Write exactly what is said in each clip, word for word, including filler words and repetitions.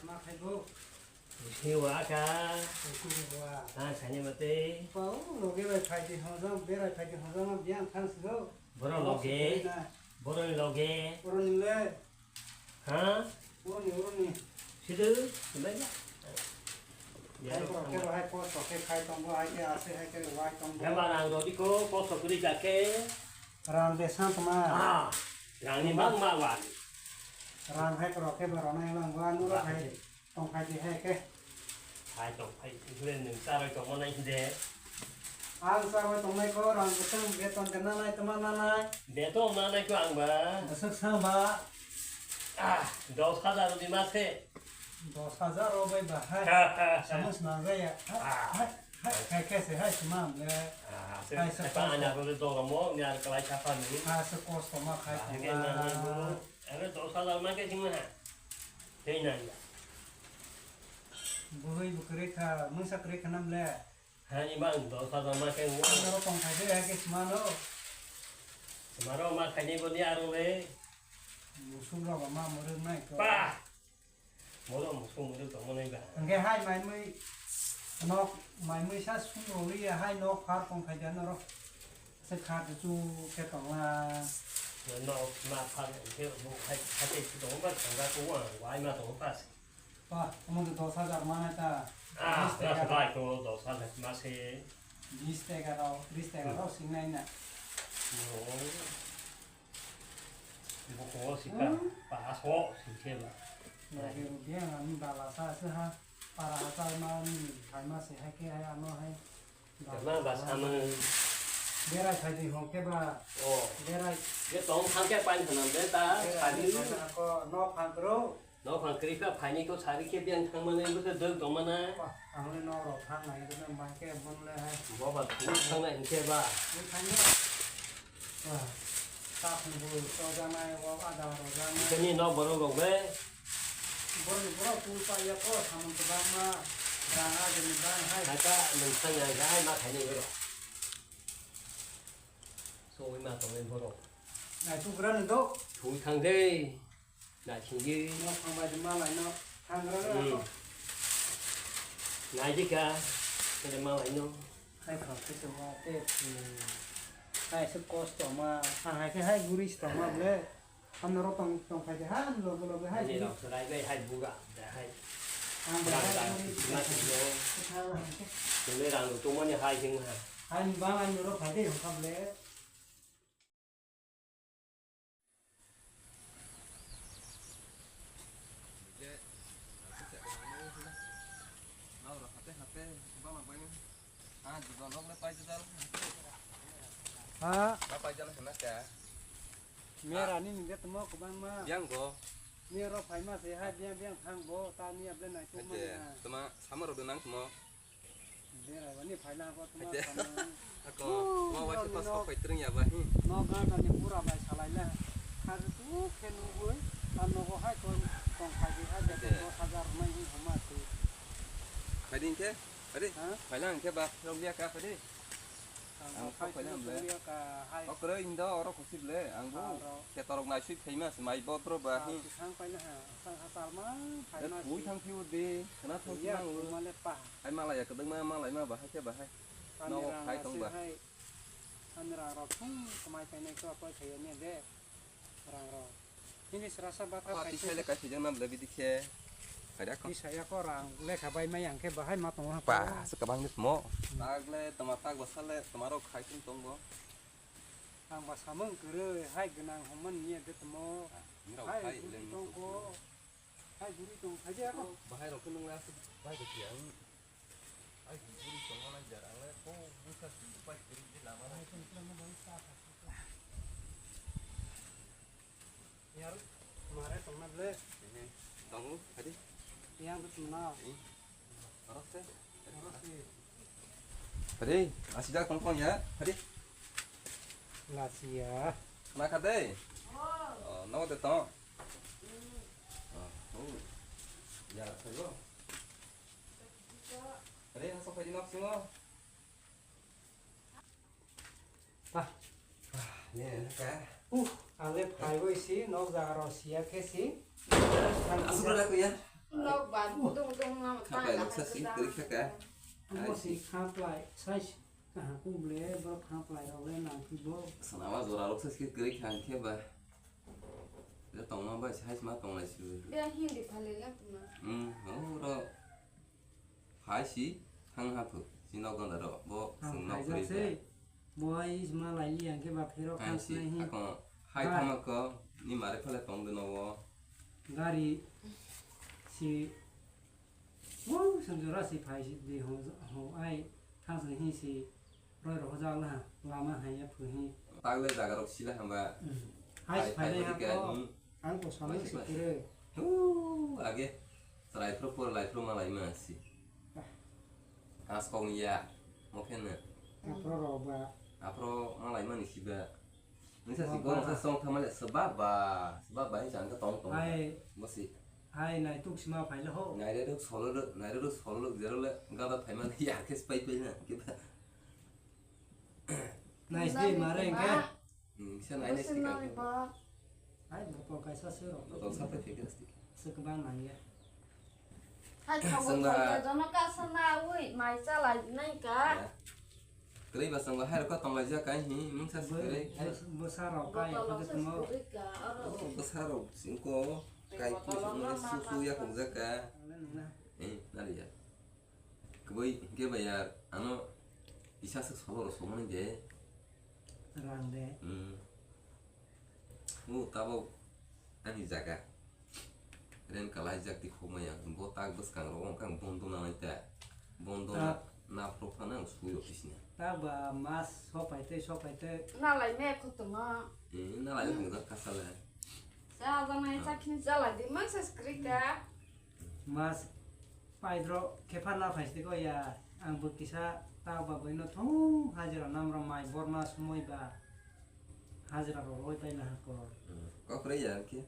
Ma khai bo. Bisni wa ka. Bisni wa. Ta sani mate. Pa u loge bai phai di hojam, berai phai di hojam, biang thang si do. Boro loge. Boro loge. Boro ni le. Ha? Boro ni, boro ni. Sidu, sibai ya. Ya, hai ko ke hai ko so ke khai tong bo, hai ke ase, hai ke wai tong bo. Ya, ma rang rodi ko, ko so kuri ja ke. Rang de san tma. Ah, rang ni mang ma wa. Rang hai ko ke ba rona yang bo anu ro hai. Tong phai di hai khe. Hai tong phai, ikhwlai nwng charwi tongma nai de. Ang charwi tongnai ko rang bwswng beton de nanai tma nanai. Beton nanai ko ang ba. Bwswk sa ba. Ah, dos hajar di mase. Dos hajar ro bai ba hai. Samus na ga ya. Hai, hai, hai, hai khe se hai tma le. Ah, se hai se pa anya ko do mo, ni ar kalai cha pa ni. Ha se kosto ma khai tong. Aro dos hajar ma khe sing ha. Tei nang ya. Bwrwi bo kwrwi kha, mungsa kwrwi kha nam le. Hani bang dos hajar ma khe. Ano tong khai de ya ke smano. Smaro ma khaini boni aro le. Musuk rok ma muruk nai ko. Pa. Molo musuk muruk tong nai ba. Angke hai mai mui nok mai mui sa sum ro li ya hai nok phar tong khai de ano ro. Se kha chu khe tong la. Nok ma phar khe bo khai khai te tong ba tong ga ko wa wa ma tong pa se. Ba, omo de dos hajar manai ta. Ah, dos hajar. Dos hajar mase. Bis taka rok, tris taka rok singnai na. Buko sika, paso singse ba. Lagi rupiah ngam dala sa se ha, para asal ma ni khai ma se ha ke ha ano hai. Jama ba samung. Berai phai di hong khe ba. Oh. Berai. Ye tong thang khe pain hanam de ta. Berai phai di ko no phang kro. No phang kri kha phaini ko sari khe biang thang mane bo khe dok dong mana. Ang le no ro thang nai de ma khe bon le hai. Bo ba thang nai khe ba. Bo thang ya. Wah, ta phung bu to janai, wak ada ro janai. Kini nok borok rok be. Borok ni borok tul pa ya ko, samung kwbangma, rang a jeni bang hai. Hai ta nwng thang ya, hai ma khaini borok. Soi ma tongnai borok. Nai tu gra ni do. Thui thang de. Naisingdi. Nok thang bai di malai no. Thang gra gra ko. Naidi ka. Kede malai no. Hai khang khe se ma te. Hai se kosto ma. Ang hai khe hai guri sto ma ble. Hamno ro tong tong khai de ha loge loge hai. Ni rok rai bai hai buga. Da hai. Ang bai hai guri. Thang hai khe. Tele rang tu mo ni hai jing ha. Hai ni bang hai ro khai de hong kha ble. Ha? Mera ni ningde tamo kwbangma. Yang go. Mera phai ma se ha biang biang thang bo ta ni able nai tu ma. Tama sama ro nang tamo. Berai bani phaina ko tuma. Ako, ma waisa ta sok pai tring ya ba, hmm. No ga ga ni pura bai salai le. Har tu khe nugui, ano go hai ko tong khai di hai de dos hajar mai hi homa tu. Khai din khe, ade. Ha? Phaina ang khe ba, rong dia ka khai di. Ang sok khai na le. Ka hai. Okre indo oro khosip le, ang bu. Khe torok nai sui phaima se mai bodro ba, hmm. Sang paina ha, sang ha salma, phaima. Ui thang phiu de, khna thang phiu. Male pa. Hai malai ya kwdwkma malai ma bahai khe bahai. Nogo khai tong ba. Ani rang rok thung kamai painai khe apai khaiya ni de. Rang rok. Hini srasa ba kha khai. Tisai le kai sijak nam le bidi khe. Tisai ya ko rang lekha bai mai yang khe bahai ma tong ha. Pa se kabang ni mo. Tag le tama tag ba sale tama rok khai thung tong bo. Ang ba samung kwrwi hai gwnang hwnmani ya de tamo. Hai guri tong ko. Hai guri tong khai de ako. Bahai rok nung la bahai ko tiang. Ai guri tong na jar ang le ko busa pai kiri de lama. Yar mare tongna ble. Tongo, hadi. Yang tu tongna. Oroste. Hadi, asijak tongkong ya, hadi. Lasia. Maka de. Oh, no de tong. Oh, oh. Ya, sayo. Hadi, asok hadi nok simo. Pah. Pah, ne, ne, ka. Uh, ale phaiwi si, nok jaga ro siya khe si. Asuk ra kuya. Nok ba dung dung no. Khapai loksa si kwrwi kha ka. Amo si khapai, size kaham kung ble, borok khapai rok le nang phi bo. Sana wa jora loksa si kwrwi kha khe ba. Le tongma bai size ma tonglai si. Be Hindi phale le tuma. Hmm, o ro. Phai si thang ha phu. Si nok gonda ro. Bo sung nok phai kwrwi jak se. Bo ai is ma lai li ang khe ba phero. Phai si, khang si nai hi. Ako hai thama ko ni mare phale tong de no wo. Gari si Wow, sanjora si phai si di ho, ho ai thang si hi si roi ro hoja la lama hai ya phu hi. Tagle jaga rok sila hamba. Hmm. Hai phai phai phai phai ya ka, ko. Hmm. Ang ko sama si kire. Hu, age. Trai pro por lai pro malai ma si. Ah. As kong ya. Mo khen na. Apro ro ba. Apro malai ma ni si ba. Nisa si gong sa song thamale sebab ba, sebab ba hi jang ka tong tong. Hai. Mo si. Hai nai tuk sima phai le ho. Nai re ruk solo ruk, nai re ruk solo ruk jero le gada phai male ya ke spai pai na ke ba. Nai sdi mare ke. Hmm, sa nai nai sdi ka. Hai botol kaisa se ro. Botol sa phai ke sdi. Se ke ba nai ya. Hai khabo sangba. Jono ka sana ui mai chalai nai ka. Ya. Kwrwi ba chwng bo hai rok tong lai jak kai hi mungsa si kwrwi. Bwsa rok kai botol khe tongmo. Oh, bwsa rok singko kai kusu su su ya kok jak ka. Eh, nari ya. Kwbwi hwnkhe ba ya ano isa swk solo rok somani de. Rang de. Hmm. O tabok ani jaga. Ren kalai jak ti khokmaya. Bo tak bwskang rogo wngkha ang bondo nanai ta. Bondo na, na phro phano ang sui office na. Ta ba mas sopai te, sopai te. Nalai me khutuma. Eh, nalai me khutuma kasala. Sa ba mai sa khin sa lai di mang sa skrika. Mas paidro kepha na phai siko ya. Ang bo kisa ta ba boino thung hajira namra mai borma sumoi ba. Hajira rok roi paina hako. Hmm. Kokre ya ke.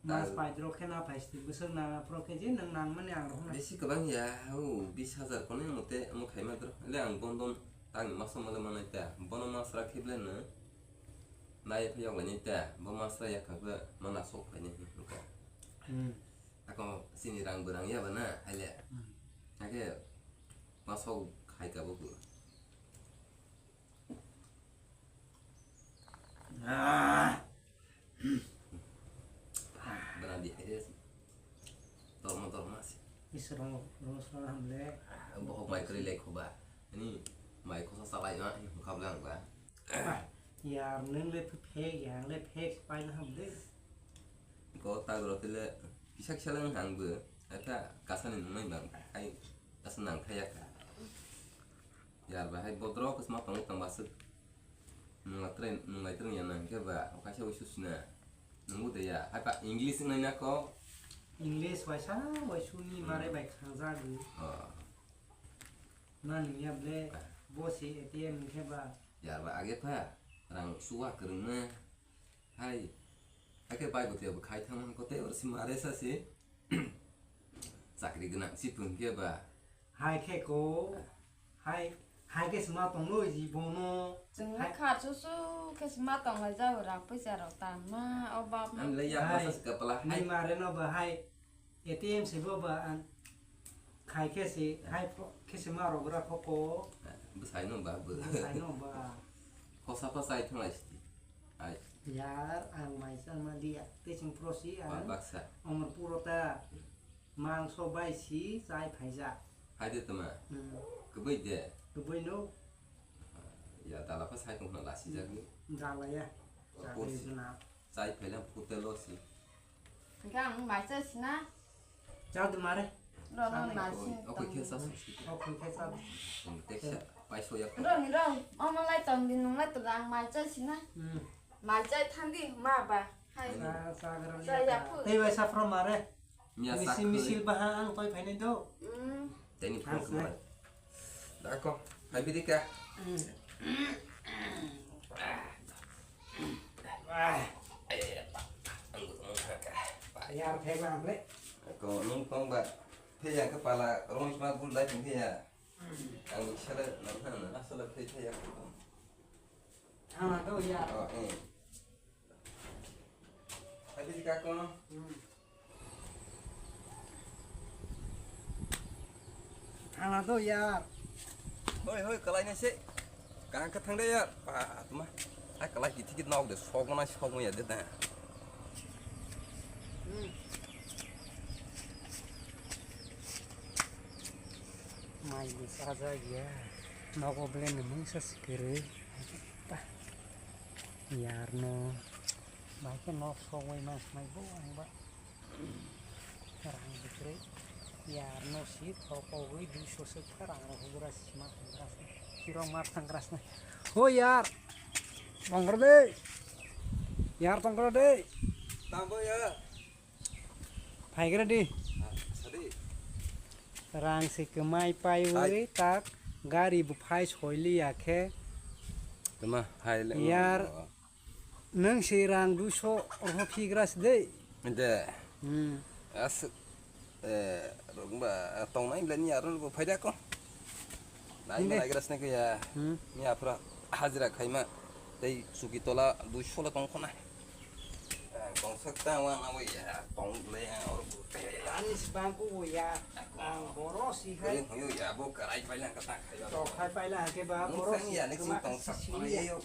Mas paidro khe na phai sidi bwswk na pro kg nang nang mani ang rok na. Bisi kwbang ya, o bis hajar kono mote omo khaima dro. Le ang bondon tang maso mole manai ta. Bono masra khible no. Nai phi yog ni ta. Bo masra ya kha ba mana sok phai ni ko. Hmm. Ako sini rang berang ya bana, ale. Hmm. Ake masok khai ka bo. Ah. Bana di hai des. Dorma, dorma si. Is rong, rong song ham le. Bohok mai kri le khoba. Ani mai khosa salai ma, khab lang ba. Yar nung le phek ya, le phek pai na ham le. Ko ta gro tele kisa kisa lang hang bu. Ata kasani nung mai bang. Ai asa nang thaya ka. Yar ba hai bodro kosma tong tong basuk. Nung latre, nung latre ya nang ke ba, o kaisa usu sina. Nung de ya, hai pa English nai na ko. English waisa, waisu ni mare bai khang jagu. Oh. Na nung ya ble, bo si A T M ke ba. Yar ba age pa, rang suwa kereng na. Hai, hai ke bai bo te bo khai thang ko te or si mare sa si. Chakri gwnang si pun ke ba. Hai khe ko, hai, hai khe sima tonglo jibono. Chwng hai kha chuchu khe sima tonglai jao rang puisa rok tanma o bap. Ang le ya hai, masa se kapala hai. Ni mare no ba hai, A T M se bo ba an khai khe se hai pho, khe se ma rok ra kho ko. Bwsai no ba bo. Bwsai no ba. Khosa pa sai thang lai si. Ai. Yar ang mai san ma dia. Te chwng pro si ang. Ba baksa. Omor puro ta. Mangso bai si chai phaijak. Hai de tama. Hmm. Kwbwi de. Kwbwi no. Ya dala pa sai tong na lasi jak ni. Dala ya. Chakri guna. Chai phaila photo lo si. Gang mai chai sina. Chak de mare. Ro no mai sin. O koi khe sa si. O koi khe sa. Hmm, teksa pai so ya. Ro ni ro. Omo lai tong din nung lai to gang mai chai sina. Hmm. Mai chai thang di ma ba. Hai. Sa sa gra. Sa ya phu. Tei bai sa from mare. Miya misil, sak misil baha ang toi phainai do. Mm. Teni phone khumai. Dako, hai bidi ka. Mm. Ah. Ang gusto mo ka. Yar phai ba amle. Ko nung tong ba. Phai ya ka pala rong sma bul dai thung ya. Ang sala nang han na sala phai phai ya. Thang do ya. Oh, eh. Hai bidi ka ko. Mm. Ano do yar. Hoi, hoi, kalai nai se. Kang ka thang de yar. Pa, tuma. Ai kalai ki thik nok de, sok mana sok mo ya de da. Hmm. Mai ni sa ja ya. Nogo ble ni mung sa sikiri. Pa. Yar no. Mai ke nok sok wai mas mai bo ang ba. Rang bikre. Yar no si thokogwi duiso se khe rang rok hugra si ma thangras. Kirok ma thangras na. Ho yar. Tongkra de. Yar tongkra de. Tambo ya. Phaigra di. Ah, sadi. Rang si kwmai paiwi Hai. Tak gari bo phai soili ya khe. Tuma phai le. Yar. Nwng se rang duiso orho phigra se de. De. Hmm. As, eh, rungba tongnai le ni aro bo phaida ko. Nai Inde. Nai gras ne ko ya. Hmm. Ni afra hajira khaima. Tei suki tola duiso la tong khona. Eh, tong sak ta wa na ya tong le or bo. Ani sibang ko ya. Ang boro si hai. Hoyo ya bo karai paila ka ta khai. To khai paila ke ba boro si ya ne tong sak si ya.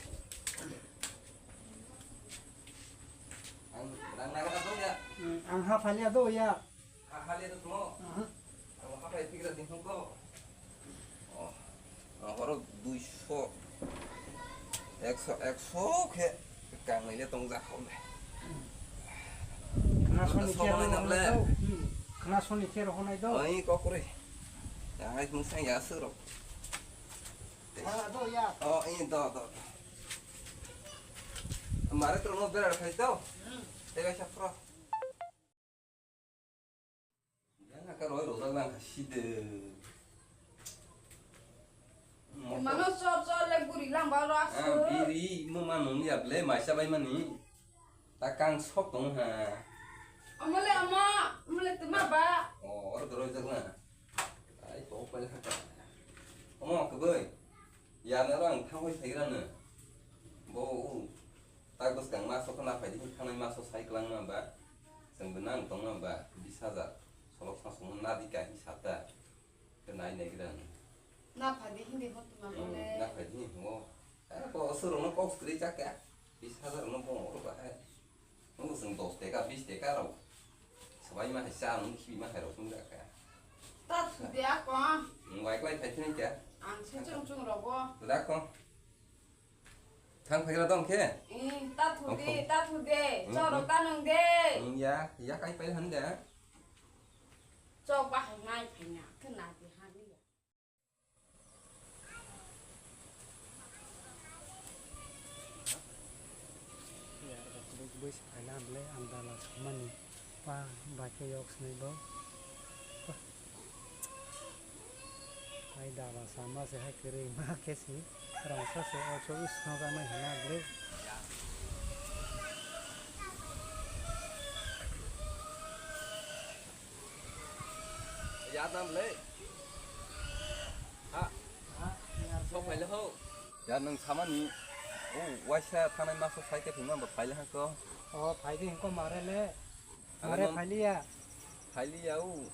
Ang nang naga do ya. Hmm, ang ha phalia do ya. Ha phalia do mo. Aha. Ang ha phai pigra din ko. Oh. Ang horo duiso. Ekso, ekso khe kang nai le tong ja khau le. Khna soni khe ro honai do. Hmm. Khna soni khe ro honai do. Ai kokore. Ya ai mung sang ya sero. Ha do ya. Oh, ini do do. Mare to no berar khai to. Hmm. Tega sa pro. Yang ka roi rojak lang side. Mano sor sor le guri lang ba ro asu. Ah, biri mo manung ya ble maisa bai mani. Ta kang sok tong ha. Amale ama, amale tuma ba. Oh, oro doroi jak na. Ai to pai ha ka. Omo keboi. Ya na rang thang hoi thai gra na. Bo u. Ta bwskang ma sok na phai di thangnai ma sok sai klang ma ba. Seng benang tong ma ba. Bis hajar. Solok sa song na di ka hi sata. Ke nai nai gra na. Na phai di hindi hot ma Hmm, bole. Na phai di hindi mo. Eh, ko suru no kok skri chak ya. Bis hajar no bo oro ba hai. Nwng chwng dos teka, bis teka rok. Swbai ma hai cha, nwng khibi ma hai rok, nwng da kha. Ta thu de ako. Nwng bai klai phai phini kya? Ang se chung chung rogo. Da ko. Thang phai gra dong khe? Eh, ta thu de, ta thu de. Choro ta nwng de. Nwng ya, ya kai pai han da. Chok ba hai nai phai na, khe na de han ya. Yar ba kubui kubui se phaina hwnle ang dala samani pa bai khe yok swnai bo. Hai dala sama se hai kwrwi ma khe si rangsa se o chobis snoga nai hwnna hwnle. Yar nam le. Ha. Ha, yar Sok le. Phai le ho. Yar nwng samani. O waisa thanai maso sai khe phima ba phai le ha ko. O phai de ko mare le. Mare phai liya. Phai liya o.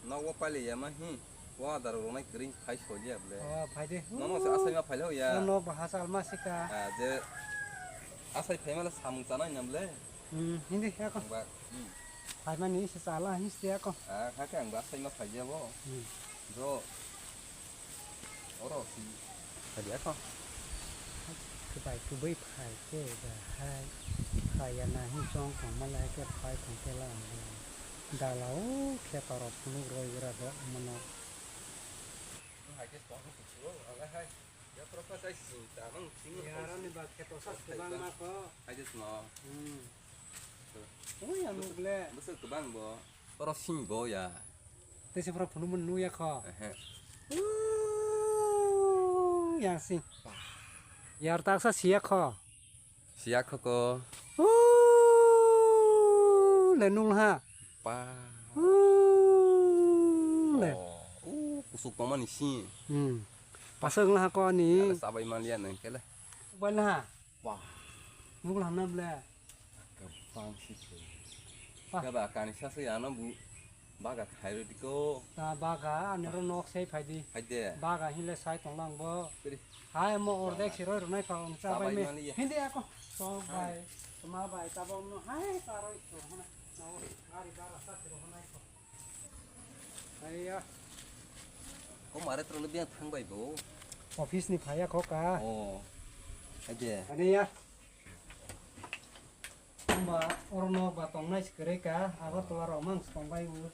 Nogo pai liya ma hi. Wa dar ronai kring phai so liya ble. O phai de. Nono se asai ma phai le ho ya. Nono bahasa alma sika. Ah, je asai phai ma le samung chanai nam le. Hmm, hindi ako. Ba. Hmm. Phaimani se chala hinste ako. Ah, kha khe ang ba saima phaiya bo. Hmm. Jo. Oro si. Phaiya ako. Kwbai kwbai phai khe ba hai. Phaiya na hin chong tong ma lai khe phai thong khe la ang. Dala o khe toro phunuk roi gra do mono. Hai khe tong khe chiro ala hai. Ya pro pa sai si ta mang sing. Ya rani ba khe to sa kwbang ma ko. Hai khe sno. Hmm. Ui, ang nuk le. Bwswk kwbang bo. Oro sing bo ya. Tei se phoro phunukmung nuk ya kho. Ehe. Uu, yang sing. Yar taksa siya kho. Siya kho ko. Uu, le nul ha. Pa. Uu, le. Oh, uu, kusuk tongmani si. Hmm. Pasok wng ha ko ani. Ada sabai man liya nang kele. Bai na ha. Wah. Nukla hamna ble. Kabang si tu. Wah. Kaba kani sasu ya no bu. Baga khairwi diko. Ta baga, ani ro nok sei phaidi. Haide. Baga hile sai tonglang bo. Beri. Hai mo ordek siroi rwnai pha, ang cha bai me. Hindi ako. Sok bai. Toma bai, tabok no hai paroi so hana. No, gari bara sa siro hana ko. Aiya. Ko mare tro le biang thang bai bo. Office ni phaya kho ka. Oh. Haide. Ani ya. Hamba oro nok ba tongnai se kwrwi ka, Agartala rok mang se tongbai o.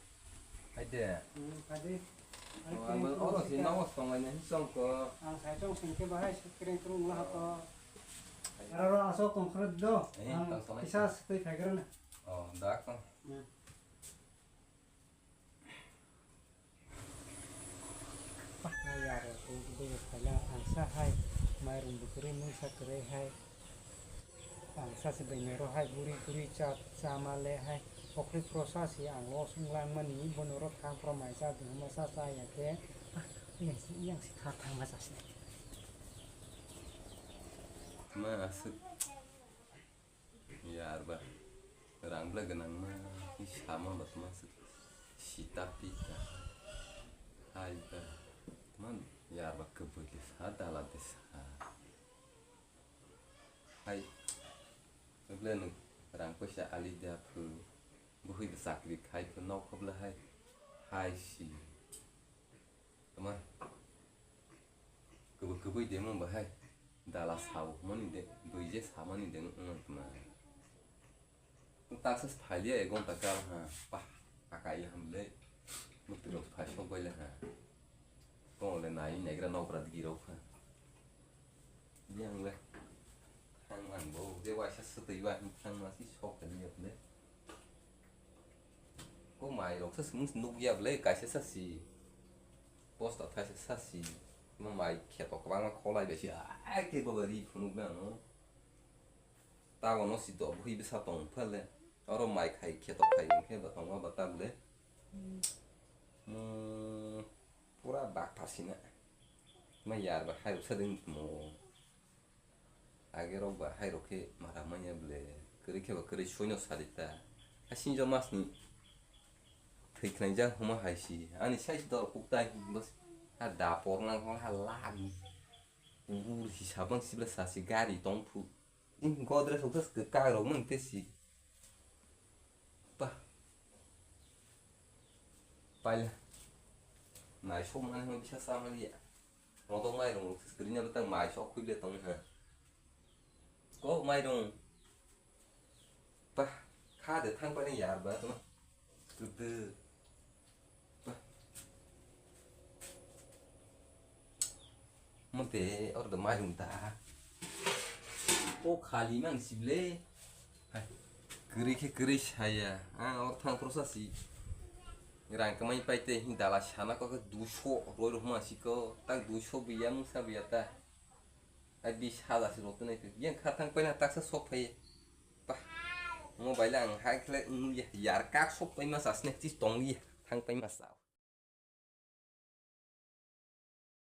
Haide. Hmm, haide. Oro se nogo se tongnai nai song ko. Ang sai tong sing khe bahai se kwrwi kwrwi wngla ha to. Aro ro asok tong khrwi do. Ang kisa se twi phai khe rwna. Oh, dak tong. Hmm. Yar bwrwi phaila ang sa hai, mairung bwkrwi mungsa kwrwi hai, ang sa se bini ro hai guri guri cha chama le hai, okhri phro sa se ang los wnglang mani, bono ro thang phro mai cha dwngma sa cha ya khe, ah, yang si, yang si kha thangma cha se. Ma aswk. Yar ba rang bwlai gwnang ma, i sama ba tma se sita pita. Hai ba tma yar ba kwbwi de sa dala de sa. Hai bwlai nwng rang paisa ali da phu, bwhwi de chakri khai phu nok khobla hai. Hai si. Tama. Kubui kubui demo bahai. Dala sao mani de, buije samani de wng tama. Taksa phalia ek gonta kal ha. Pah, akai hamle. Mutro phai sok baile ha. Kong le nai negra nokra digi rok ha. Yang le. Thang mang bo, de waisa swtwi ba thang ma si sok kali ya le. Ko mai rok se sumung nuk ya ble kaisa sa si. Bosta thaisa sa si. Ma mai kheto kwbangma kholai bai si. Ai ke baba ri phunuk na no. Tago no si do bui bwsa tong phale. Oro mai khai kheto khai khe ba tongma ba ta ble. Hmm. Pura bak phasina. Ma yar ba hai rok sa ding mo. Age rok ba hai rok khe mara manya ble, kwrwi khe ba kwrwi soino sadi ta. Asing jo mas ni thwi khnai jak huma hai si. Ani size dor kuk tai bas ha da por nang ha lagi. Ur hisab ang sibla sa si gari tong phu. Godrej rok sa kwkak rok mang te si. Bah. Paila. Nai sok mani hwn bisa sa mani ya. Motok mairung rok se screen abo tang mai sok khuible tong ha. Kok mairung. Bah. Kha de thang pani yar ba tuma. Kudu. Mate or da mairung da. O khali mang sible. Hai. Kwrwi khe kwrwi saya. Ang or thang prosa si. Rang kamai paite hin dala sana ko ke duso roi rok ma si ko. Tak duso biya mungsa biya ta. Ai bis hajar si rotene ke. Yang kha thang paina taksa sok phai. Pah. Mobile ang hai khle nung ya. Yar kak sok pai ma sasne tis tong ya. Thang pai ma sa.